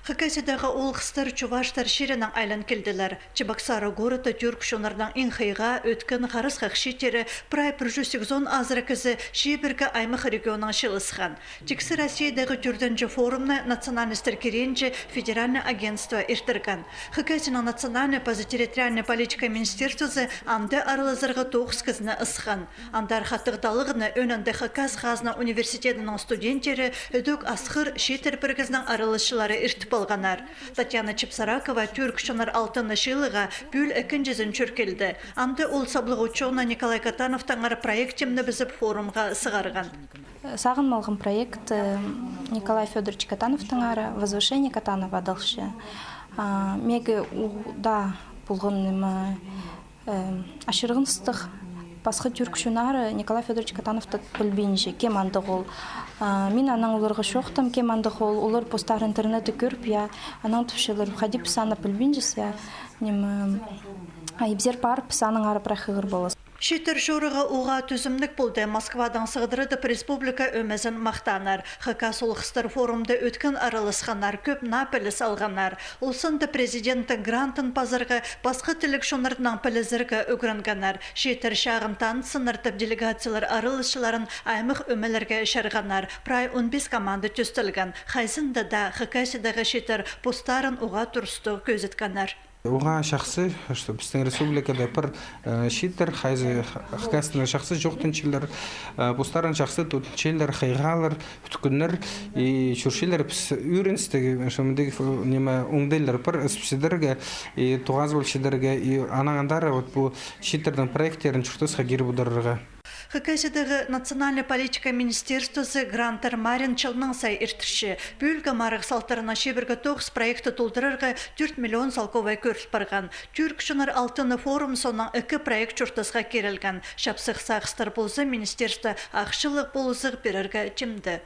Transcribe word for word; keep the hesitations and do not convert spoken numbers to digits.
Хакасиядағы оолғыстар чувашстар чирінең айлан килділер. Чебоксары городта тюрк чоннарның иң хыйға, ӧткін, харасхах чииттері, прай пір чӱс сигізон азыра кізі чибіргі аймах регионнаң чыылысхан. Тиксі Россиядағы тӧртінҷі форумны Национальностар киреенҷе федеральный агентство иртірген. Хакасияның национальный паза территориальный политика министерствозы анда аралазарға тоғыс кізіні ысхан. Андар хатығдалығны ӧӧнінде Хакас хазна университедінің студенттері, ідӧк Асхыр чииттер пірігізінің араласчылары иртіп алғаннар. Татьяна Чепсаракова тюрк чоннар алтыны чыылығға пӱӱл ікінҷізін чӧр килді. Анда ол саблығ учёный Николай Катановтаңар проект тимнебізіп форумға сығарған. Сағын алғам проект, э, Николай Фёдорович Катановтаңар, «Возвышение Катанова» адалча. А, меге у-, да, полған ниме, э, ачырғаныстығ. Пасха тюрк чоннары Николай Фёдорович Катановты пілбинче, кем андағ ол. А, мин анаң оларға чоохтам, кем андағ ол. Олар постары интернетте кӧріп, я, анаң тіпчелер, хайди піс аны пілбинчес, я, ниме, а, ибзер парып, піс аннаңар прай хығыр поларбыс. Чииттер чорығы уғаа тӱзімніг полды. Москвадаң сығдырадып, республика ӧмезін махтааннар. Хакас оолғыстар форумда ӧткін араласханнар, кӧп наа піліс алғаннар. Ол санда президенттің грантын пазарға, пасха тілліг чоннарнаң пілізерге ӱгренгеннер. Чииттер чағын танытсыннар тіп, делегациялар араласчыларын аймах ӧмелерге чарғаннар. Прай он пис команда тӧстелген. Хайзында даа Хакасиядағы чииттер постарын уғаа турыстығ кӧзіткеннер. Уғаа чахсы, что пістің республикада пір, э, чииттер, хайзы Хакастың чахсы чоохтанчалар, э, постарын чахсы тудынчалар, хыйғалар, ӧткіннер, и чӧрчелер піс ӧріністіг, что мындағ, э, ниме, оңдайлар пар ӧс пістерге, и тоғазыбал чииттерге, и анаң андар вот пу чииттернің проекттерін чуртасха киріп одырарға. Хакасиядағы национальный политика министерствозы гранттар мариин чылнаң сай иртірче. Пӱӱлгі марығ салтарына чибіргі тоғыс проектті толдырарға тӧрт миллион салковай кӧріл парған. Тюрк чоннар алтыны форум соонаң ікі проект чуртасха кирілген. Чапсых сағыстар полза, министерство ахчалығ полызығ пирерге тимде.